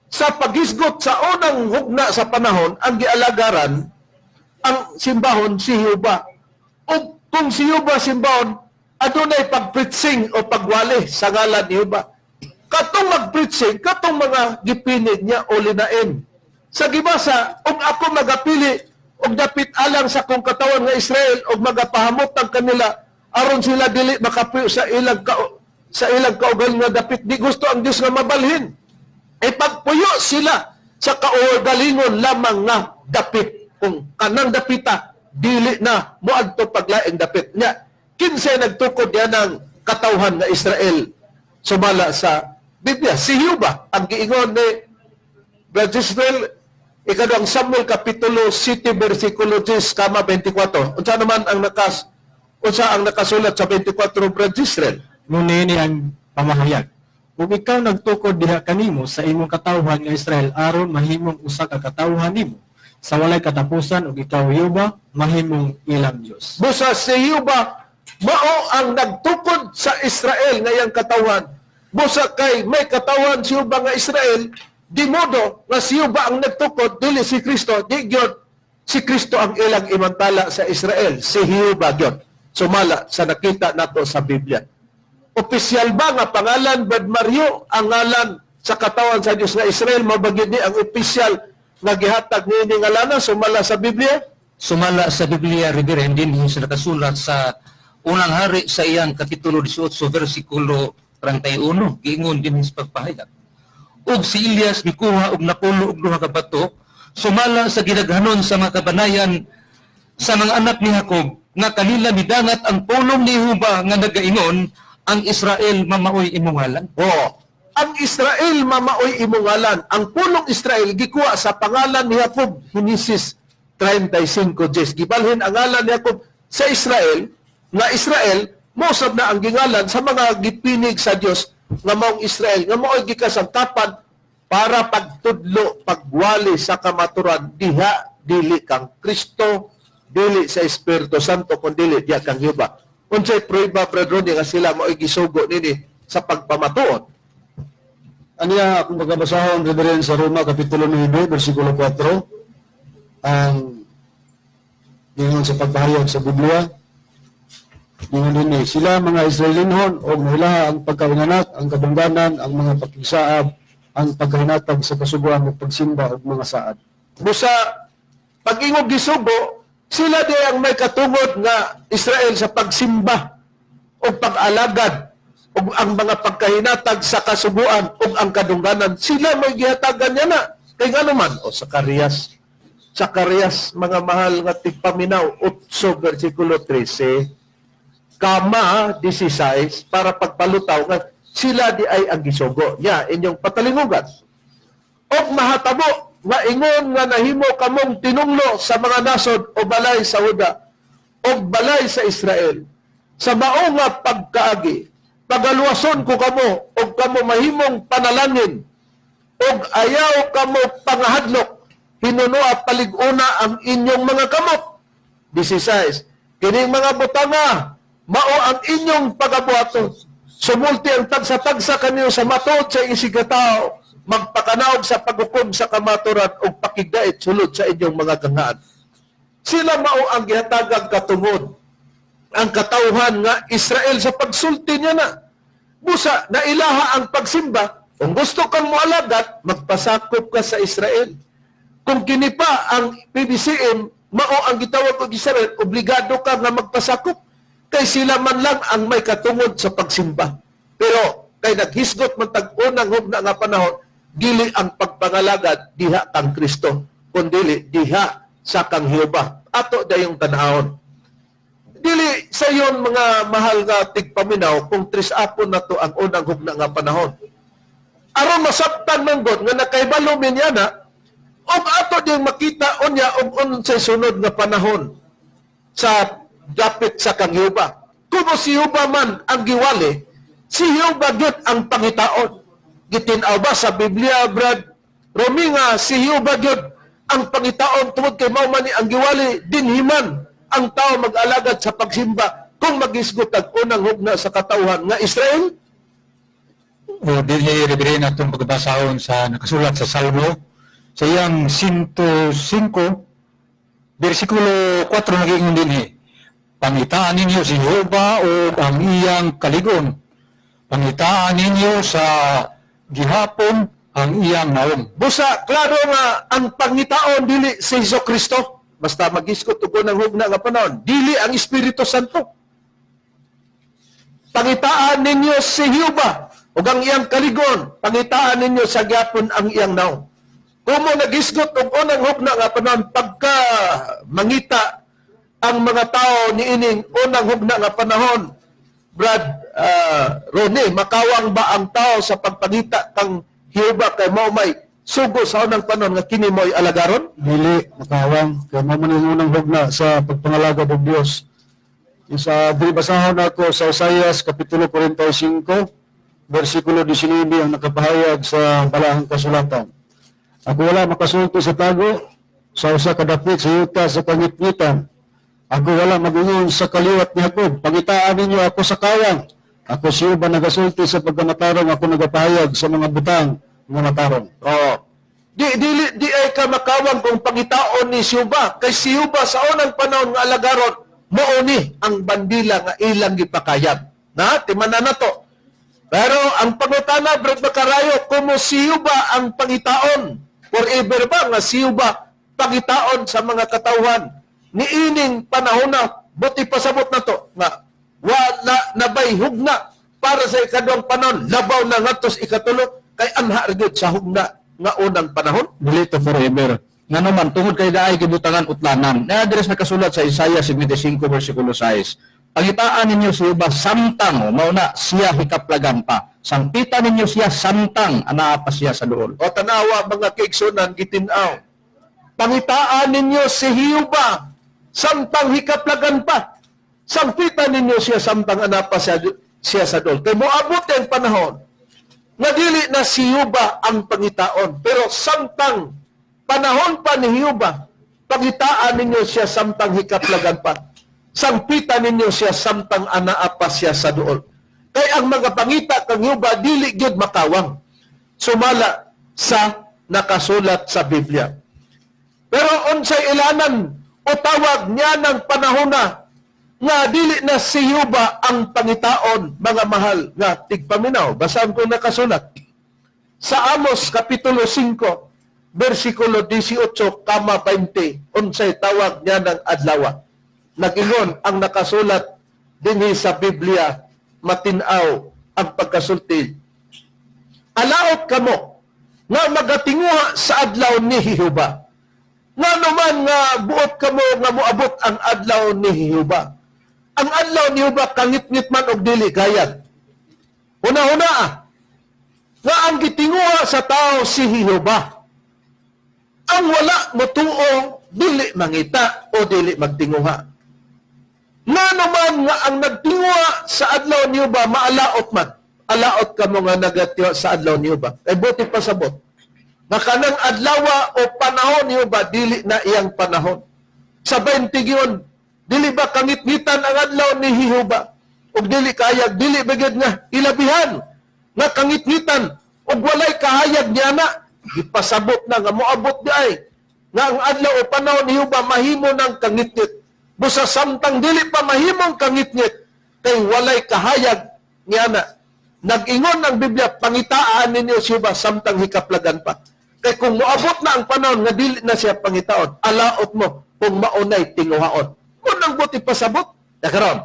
Speaker 1: sa paghisgot sa unang hugna sa panahon, ang gialagaran ang simbahon si Jehova. Ug kung si Jehova simbahon, adunay pagpreaching o pagwali sa ngalan ni Jehova. Katong magpreaching, katong mga gipinig niya o linain. Sa gibasa, "Ug ako magapili og dapit alang sa kong katawan nga Israel og magapahamot ang kanila aron sila dili makapuyo sa ilang kaugalingon nga dapit." Di gusto ang Dios nga mabalhin. E pagpuyo sila sa kaugalingon lamang nga dapit. Kung kanang dapita, dili na moadto paglaing dapit. Nya, kinsay nagtukod yan ng katawhan nga Israel sumala sa Biblia? Si Jehova ang giingon ni Brad Israel, ikaduhang Samuel kapitulo 7 versikulo 10 kama 24. Unsa ang nakasulat sa 24, Brad Israel?
Speaker 6: Ngunit ni ang pamahayag. "Ug ikaw nagtukod diha kanimo sa imong katawhan nga Israel aron mahimong usa ka katawhan nimo sa walay katapusan ug ikaw Jehova mahimong ilang Dios."
Speaker 1: Busa si Jehova mao ang nagtukod sa Israel nga iyang katawan. Busa kay may katawan si Jehova nga Israel, di modo nga si Jehova ang nagtukod, dili si Kristo, di gyud si Kristo ang ilang imantala sa Israel, si Jehova gyud. Sumala sa nakita nato sa Biblia. Opisyal ba nga pangalan, Brad Mario, ang ngalan sa katawan sa Dios nga Israel, mabagid ni ang opisyal nga gihatag niini ngalana sumala sa Biblia?
Speaker 7: Sumala sa Biblia, Reverend, din sa nakasulat sa Unang Hari sa iyang kapitulo 18 versikulo 31, giingon din sa pagpahayag, "Ug si Elias mikuha og napulo og duha ka bato sumala sa gidaghanon sa mga kabanayan sa mga anak ni Jacob nga kanila midangat ang pulong ni Jehova nga nagaingon, 'Ang Israel mamaoy imong ngalan.'"
Speaker 1: Oh, ang Israel mamaoy imong ngalan. Ang pulong Israel gikuha sa pangalan ni Jacob, Genesis 35:10. Gibalhin ang ngalan ni Jacob sa Israel, nga Israel mosab na ang gingalan sa mga gipinig sa Dios nga maong Israel, nga mao'y gikasangkapan para pagtudlo, pagwali sa kamaturan diha dili kang Kristo, dili sa Espiritu Santo, kun dili diha kang Jehova. Unsay prueba, Brad Ronnie, nga sila mao'y gisugo nini sa pagpamatuod?
Speaker 2: Aniya akong pagkabasahon, Reverend, sa Roma, Kapitulo 9, versikulo 4, ang ingon sa pagpahayag sa Biblia. Ingon din eh, "Sila mga Israelinhon og nahilaha ang pagkainganak, ang kadungganan, ang mga pakisaab, ang pagkahinatag sa kasuguan ug pagsimba og mga saad."
Speaker 1: Busa pag-ingog gisugo, sila di ang may katungod nga Israel sa pagsimba o pag-alagad o ang mga pagkahinatag sa kasuguan o ang kadungganan. Sila may gihatagan niya na. Kay ngano man? O Sakarias. Sakarias, mga mahal nga tigpaminaw, 8 versikulo 13, kama 16, para pagpalutaw nga sila di ay ang gisugo. Ya, inyong patalingugan. Og mahatabo nga ingon nga nahimo kamong tinunglo sa mga nasod o balay sa Huda o balay sa Israel. Sa mao nga pagkaagi, pagaluwason ko kamo og kamo mahimong panalangin og ayaw kamo pangahadlok, hinunoa palig-una ang inyong mga kamot. 16. Kining mga butanga mao ang inyong pagabuhaton. Sumulti ang tagsa-tagsa kanyo sa matuod sa isigkatawo, magpakanaog sa paghukom sa kamaturan ug pakigdait sulod sa inyong mga ganghaan. Sila mao ang gihatagang katungod, ang katawhan nga Israel, sa pagsulti niya na. Busa, nailaha ang pagsimba. Kung gusto kang moalagad, magpasakop ka sa Israel. Kung kini pa ang PBCM, mao ang gitawag og Israel, obligado ka nga magpasakop. Kay sila man lang ang may katungod sa pagsimba. Pero kay naghisgot man tag unang hugna nga panahon, dili ang pagpangalagad diha kang Kristo, kundili diha sa kang Jehova. Ato dayong tanahon. Dili sa yon, mga mahal nga tigpaminaw, kung tris-apon na to ang unang hugna nga panahon. Aron masabtan man gud nga nakahibalo mi niya na ug ato ding makita unya og unsay sunod nga panahon sa dapit sa kang Jehova. Kung si Jehova man ang giwali, si Jehova gyud ang pangitaon. Gitin-aw ba sa Biblia, Brad Romy, nga si Jehova gyud ang pangitaon tungod kay mao man ni ang giwali, dinhiman ang tao mag-alagad sa pagsimba kung magisgot ang unang hugna sa katawhan nga Israel?
Speaker 5: O dinhi, Reverend, atong pagbasahon sa nakasulat sa Salmo sa iyang 105 versikulo 4, nagingon dinhi: "Pangitaan ninyo si Jehova ug ang iyang kaligon. Pangitaan ninyo sa gihapon ang iyang naong."
Speaker 1: Busa, klaro nga ang pangitaon dili si Hesus Kristo. Basta magisgot og unang hugna nga panahon, dili ang Espiritu Santo. Pangitaan ninyo si Jehova ug ang iyang kaligon, pangitaan ninyo sa gyapon ang iyang naong. Kung mo nagisgot og unang hugna nga panahon, pagka mangita ang mga tao niining unang hugna nga panahon, Brad Ronnie, makawang ba ang tao sa pagpangita kang Jehova kay mao may sugo sa unang panahon nga kini mo'y alagaron?
Speaker 2: Dili makawang kay mao man ang unang hugna sa pagpangalagad og Dios. Sa diri basahon ako sa Isaias kapitulo 45 versikulo 19 ang nakapahayag sa balahang kasulatan. "Ako wala makasulti sa tago sa usa ka dapit sa yuta sa kangitngitan. Ako wala magingon sa kaliwat ni Jacob, 'Pangitaan ninyo ako sa kawang. Ako si Jehova nagasulti sa pagkamatarong, ako nagapahayag sa mga butang nga matarong."
Speaker 1: Oo. Di dili di ay ka makawang kung pangitaon ni Jehova kay si Jehova sa unang panahon nga alagaron mao ni ang bandila nga ilang gipakayab. Na timanan na to. Pero ang pangutana, Brad Makarayo, kung si Jehova ang pangitaon, forever ba nga si Jehova pangitaon sa mga katawhan niining panahon na? Buti pasabot na to nga wala na bay hugna para sa ikaduhang panahon labaw na ngadto sa ikatulo, kay anha ra gyud sa hugna nga unang panahon?
Speaker 3: Dili to forever. Ngano man, tungod kay naay gibutangan utlanan. Na diri sa nakasulat sa Isaiah 75 versikulo 6. "Pangitaan ninyo si Jehova samtang," o mao na siya hikaplagan pa. "Sampitan ninyo siya samtang anaa pa siya sa duol."
Speaker 1: O tanawa, mga kaigsunan, gitin-aw. Pangitaan ninyo si Jehova samtang hikaplagan pa. Sampitan ninyo siya samtang anaa pa siya sa duol. Kay moabot ang panahon nga dili na si Jehova ang pangitaon. Pero samtang panahon pa ni Jehova, pangitaan ninyo siya samtang hikaplagan pa. Sampitan ninyo siya samtang anaa pa siya sa duol. Kay ang mga pangita kang Jehova dili gyud makawang sumala sa nakasulat sa Biblia. Pero unsay ilanan o tawag niya ng panahon na nga dili na si Jehova ang pangitaon, mga mahal nga tigpaminaw? Basahan ko nakasulat sa Amos Kapitulo 5, versikulo 18 kama 20, unsay tawag niya ng adlaw. Nag-ingon ang nakasulat dinhi sa Biblia, matin-aw ang pagkasulti. "Alaot kamo nga magatinguha sa adlaw ni Jehova." Ngano man nga buot kamo nga moabot ang adlaw ni Jehova? Ang adlaw ni Jehova kangitngit man og dili gayad. Una-una nga ang gitinguha sa tao si Jehova. Ang wala motuo dili mangita o dili magtinguha. Ngano man nga ang nagtinguha sa adlaw niyo ba maalaot man. Alaot kamo nga nagatiwa sa adlaw niyo ba? Kay buti pasabot. Nga kanang adlawa o panahon niyo ba dili na iyang panahon. Sa 20 giyon, dili ba kangitngitan ang adlaw ni Jehova? Ug dili kayag, dili ba gyud nga ilabihan nga kangitngitan ug walay kahayag niya na gipasabot na nga moabot di ay nga ang adlaw o panahon ni Jehova mahimo ng kangitngit. Busa samtang dili pa mahimong kangitngit kay walay kahayag niya na. Nag-ingon ang Biblia, pangitaan ninyo siya ba samtang hikaplagan pa. Kay kung moabot na ang panahon nga dili na siya pangitaon, alaot mo kung maunay tinguhaon. Kung ang buti pasabot, nakaron.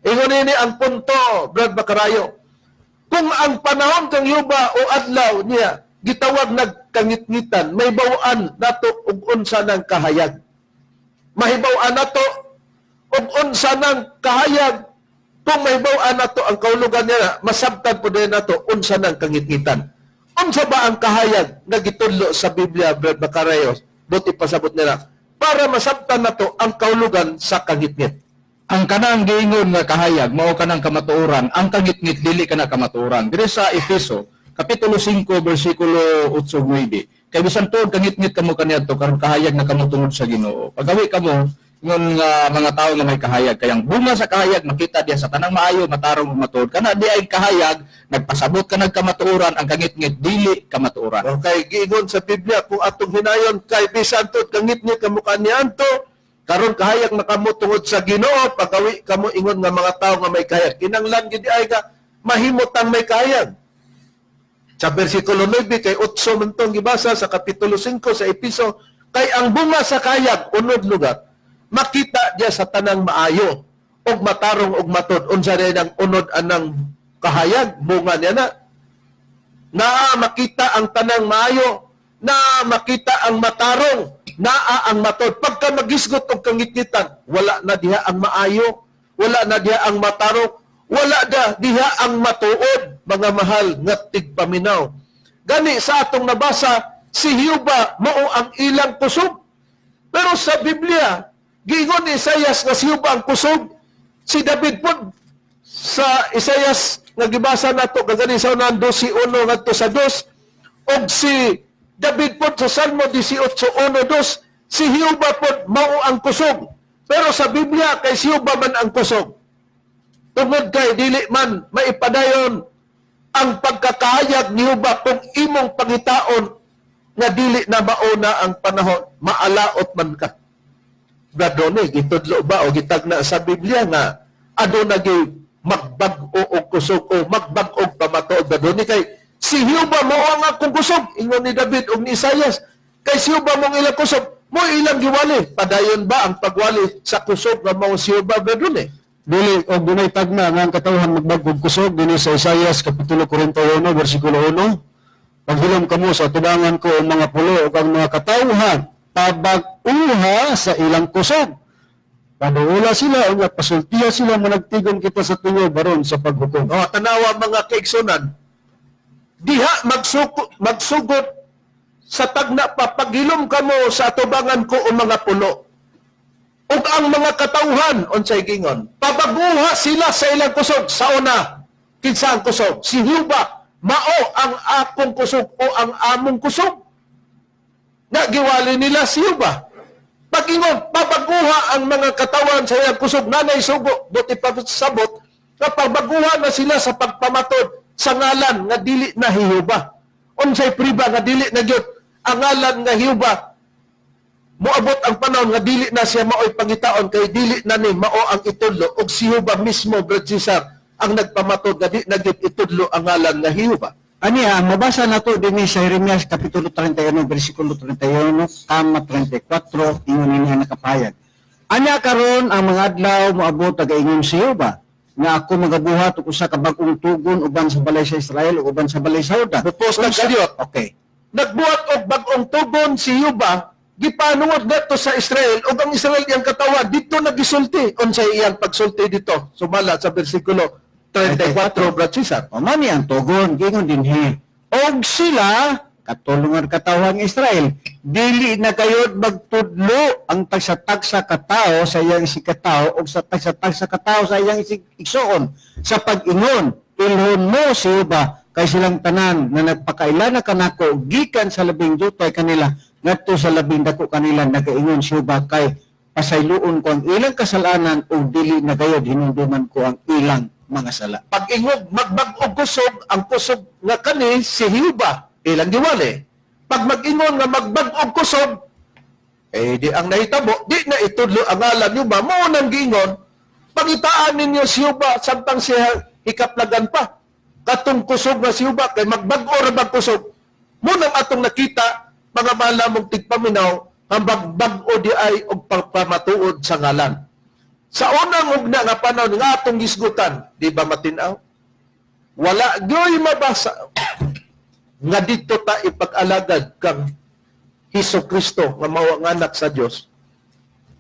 Speaker 1: Ingon ini ang punto, Brad Bacarayo. Kung ang panahon kang yuba o adlaw niya, gitawag nagkangitngitan, may bawaan nato og unsa ng kahayag. Mahibaw-an nato og unsa ng kahayag. Kung mahibaw-an nato ang kahulugan niya, masabtan po din nato unsa ng kangitngitan. Unsa ba ang kahayag nga gitudlo sa Biblia, Brad Bacarayo? Buti pasabot nila. Para masabtan nato ang kahulugan sa kangitngit.
Speaker 3: Ang kanang giingon nga kahayag mao kanang kamatuoran, ang kangitngit dili kana kamatuoran. Diri sa Efeso kapitulo 5 bersikulo 8 ug 9. Kay bisan tuod kangitngit kamo kaniadto karon kahayag na kamo tungod sa Ginoo. Pagawi kamo ingon nga mga tawo nga may kahayag, kayang bunga sa kahayag makita diya sa tanang maayo, matarong ug matuod. Kana di ay kahayag, nagpasabot ka nagkamatuoran, ang kangitngit dili kamatuoran.
Speaker 1: Okay, giingon sa Biblia kung atong hinayon kay bisan tuod kangitngit kamo kaniadto karon kahayag na kamo tungod sa Ginoo, pagawi kamo ingon nga mga tawo nga may kahayag. Kinanglan gid ay ka mahimot ang may kahayag. Sa bersikulo 9 kay 8 man tong gibasa sa kapitulo 5 sa Episo, kay ang bunga sa kahayag unod lugar makita diya sa tanang maayo og matarong og matud. Unsa rin ang unod anang kahayag bunga niya na naa makita ang tanang maayo, naa makita ang matarong, naa ang matod. Pagka magisgot og kangitngitan, wala na diha ang maayo, wala na diha ang matarong, wala na diha ang matuod, mga mahal nga tigpaminaw. Gani sa atong nabasa, si Jehova mao ang ilang kusog. Pero sa Biblia, giingon ni Isayas nga si Jehova ang kusog. Si David pod sa Isayas nga gibasa nato kagani sa unahan 12:1 ngadto sa 2, og si David pod sa Salmo 18:1-2, si Jehova pod mao ang kusog. Pero sa Biblia kay si Jehova man ang kusog. Tungod kay dili man maipadayon ang pagkakahayag ni Jehova kung imong pangitaon nga dili na mauna ang panahon, maalaot man ka. Brad Ronnie, gitudlo ba o gitagna sa Biblia nga aduna gyud magbag-o og kusog o magbag-og pamatuod, Brad Ronnie? Kay si Jehova mao ang akong kusog, ingon ni David ug ni Isaias. Kay si Jehova mong ilang kusog, mo ilang giwali. Padayon ba ang pagwali sa kusog nga mao si Jehova, Brad Ronnie?
Speaker 2: Dili, og dunay tagna nga ang katawhan magbag-og kusog dinhi sa Isaias kapitulo 41 bersikulo 1. Paghilom kamo sa tubangan ko ang mga pulo ug ang mga katawhan pabag-uha sa ilang kusog. Paduula sila unya pasultiya sila, managtigom kita sa tingob aron sa paghukom.
Speaker 1: O, tanawa mga kaigsunan, diha magsugot sa tagna pa, paghilom kamo sa atubangan ko o mga pulo ug ang mga katawhan, unsay gingon? Pabaguha sila sa ilang kusog. Sa una, kinsa ang kusog? Si Jehova mao ang akong kusog o ang among kusog. Nagiwali nila si Jehova. Pag-ingon, pabaguha ang mga katawan sa ilang kusog, nanay sugo, buti pasabot, nga pabaguha na sila sa pagpamatod sa ngalan nga dili na Jehova. Unsay priba nga dili na gyud ang ngalan nga Jehova? Moabot ang panahon nga dili na siya maoy pangitaon kay dili na ni mao ang itudlo, og si Jehova mismo, Brad Cesar, ang nagpamatod nga di na gyud itudlo ang ngalan nga Jehova.
Speaker 4: Aniya, mabasa na to dinhi sa Jeremias Kapitulo 31, versikulo 31, kama 34, ingon niya nakapayag. Anya karon ang mga adlaw moabot tagaingon si Jehova nga ako magabuhat og usa ka bag-ong tugon uban sa balay sa Israel ug uban sa balay sa Juda.
Speaker 1: Mupos na kalyot.
Speaker 4: Okay.
Speaker 1: Nagbuhat og bag-ong tugon si Jehova gipanungod ngadto sa Israel ug ang Israel iyang katawan dito nagisulti. Unsay iyang pagsulti dito? Sumala sa bersikulo 34, Brad Cesar.
Speaker 4: O mani ang tugon, gingon dinhi. Og sila Katulungan katawhan ng Israel, dili na gayod magtudlo ang tagsa-tagsa katao sa iyang isigkatawo o sa tagsa-tagsa katao sa iyang igsuon sa pag-ingon, "Ilhon mo si Jehova," kay silang tanan na nagpakaila na kanako, gikan sa labing jutay kanila ngadto sa labing dako kanila, nagaingon si Jehova, kay pasayloon ko ang ilang kasalanan ug dili na gayod hinumduman ko ang ilang mga sala.
Speaker 1: Pag-ingog, magbag-og kusog, ang kusog nga kani si Jehova, ilang giwali. Pag mag-ingon nga magbag-og kusog, eh di ang nahitabo, di na itudlo ang ngalan niyo ba, mao nang giingon, pangitaan ninyo si Jehova samtang siya hikaplagan pa. Katong kusog nga si Jehova, kay magbag-o ra bag kusog. Munang atong nakita, mga malamong tigpaminaw, ang bagbag-o di ay og pagpamatuod sa ngalan. Sa unang hugna nga panahon nga atong gisgutan, di ba matinaw? Wala gyoy mabasa nga dito ta ipag-alagad kang Hesus Kristo nga mao ang anak sa Dios.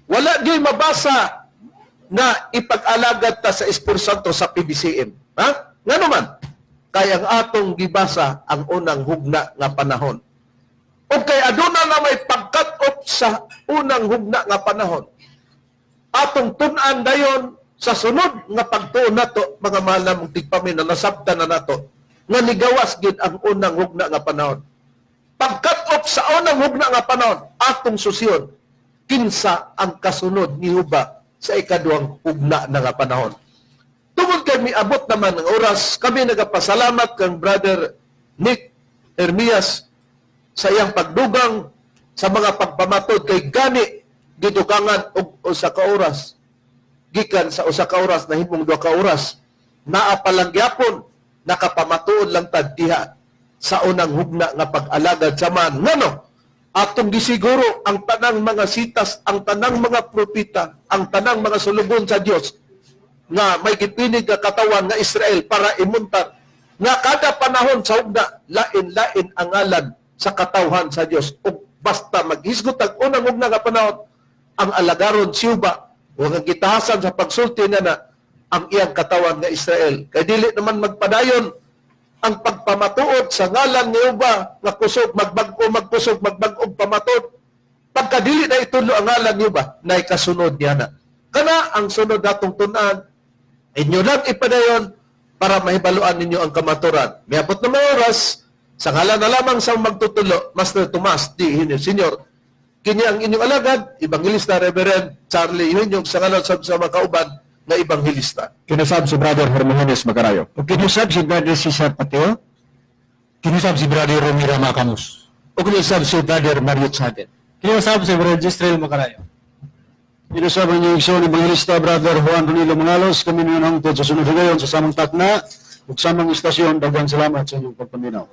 Speaker 1: Wala gyoy mabasa nga ipag-alagad ta sa Espiritu Santo sa PBCM. Ha? Ngano man? Kay ang atong gibasa ang unang hugna nga panahon. O kay aduna na may pagkat-op sa unang hugna nga panahon. Atong tun-an dayon sa sunod nga pagtuon nato, mga mahal namong tigpamin, na nasabtan na nato nga nigawas gid ang unang hugna nga panahon. Pagkat-op sa unang hugna nga panahon, atong susyon kinsa ang kasunod ni Huba sa ikaduhang hugna na nga panahon. Tungod kay miabot naman ang oras, kami nagapasalamat kang Brother Nick Hermias sa iyang pagdugang sa mga pagpamatod, kay gani gidukangan og usa ka oras, gikan sa usa ka oras nahimong 2 ka oras. Naa pa lang gyapon, nakapamatuod lang tad diha sa unang hugna nga pag-alagad sa man. Ngano, atong gisiguro ang tanang mga sitas, ang tanang mga propeta, ang tanang mga sulugon sa Dios nga may gipinig nga katawan nga Israel para imuntar nga kada panahon sa hugna, lain-lain ang ngalan sa katawhan sa Dios. Ug basta maghisgot ang unang hugna nga panahon, ang alagaron si Huba o ang gitahasan sa pagsulti na na ang iyang katawan nga Israel, kay dili naman magpadayon ang pagpamatuod sa ngalan ni Huba nga kusog, magbag-o, magkusog, magbag-og pamatuod pagka dili na itudlo ang ngalan ni Huba. Nay kasunod niya na. Kana ang sunod natong tun-an, inyo lang ipadayon para mahibaluan ninyo ang kamaturan. Miabot na may oras, sa ngalan na lamang sa magtutulo, Master Tomas D. Hinyo Senior. Kini ang inyong alagad, Evangelista Reverend Charlie Eugenio, sa ngalan sa mga kauban na Evangelista.
Speaker 2: Kinusab si Brother Hermogenes Macarayo.
Speaker 4: O kinusab si Brother Cesar Pateo.
Speaker 5: Kinusab si Brother Romira Macamus.
Speaker 7: O kinusab si Brother Mario Chaden.
Speaker 6: Kinusab si Brother Gistrel Macarayo.
Speaker 2: Kinusab ang inyong igsoon, Evangelista Brother Juan Ronilo Mangalos. Kami ninyo hangtod sa sunod higayon sa samang takna ug samang istasyon. Daghang salamat sa inyong pagpaminaw.